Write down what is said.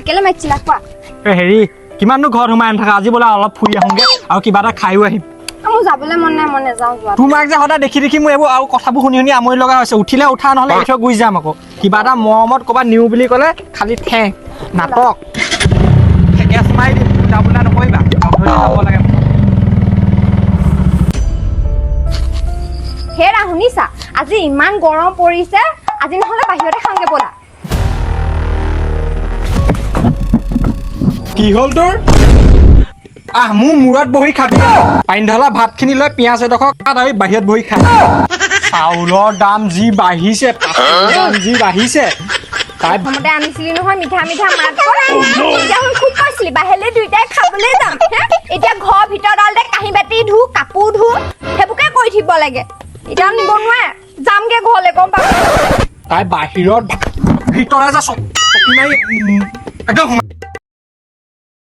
কেলে মাতিছিলা কোৱা? এই হেৰি, কিমাননো ঘৰত সোমাই নাথাকা, আজি বোলে অলপ ফুৰি আহোঁগে আৰু কিবা এটা খায়ো আহিম। মোৰ যাবলৈ মন নাই, মই নাযাওঁ যোৱা। তোমাক যে সদায় দেখি দেখি মোৰ এইবোৰ আৰু কথাবোৰ শুনি শুনি আমনি লগা হৈছে। উঠিলে উঠা, নহ'লে এৰি থৈ গুচি যাম আকৌ। কিবা এটা মৰমত ক'ৰবাত নিওঁ বুলি ক'লে খালি ঠেং নাটক, ঠেকেচ মাৰি দিম। উল্টা পুল্টা নকৰিবা, লগ ধৰি যাব লাগে। হেৰা শুনিছা, আজি ইমান গৰম পৰিছে, আজি নহ'লে বাহিৰতে খাওঁগে ব'লা। কি হ'ল তোৰ? আহ, মোৰ মূৰত বহি খাবি। পানী ঢালা ভাতখিনি লৈ পিঁয়াজ এডোখৰ কাট আৰু বাহিৰত বহি খা। চাউলৰ দাম যি বাঢ়িছে, পাচলিৰ দাম যি বাঢ়িছে, তাই প্ৰথমতে আনিছিলি নহয় মিঠা মিঠা মাত কৈ, তেতিয়া শুন খুব কৈছিলি বাহিৰলৈ দুইটাই খাবলৈ যাম। হে? এতিয়া ঘৰৰ ভিতৰত আলতে কাঁহী বাতি ধু, কাপোৰ ধু, সেইবোৰকে কৰি থাকিব লাগে। এতিয়া নিব নোৱাৰে, যামগে ঘৰলৈ, গম পাব। তাই বাহিৰত ভিতৰে যে চকী মাৰি একদম সোমাই।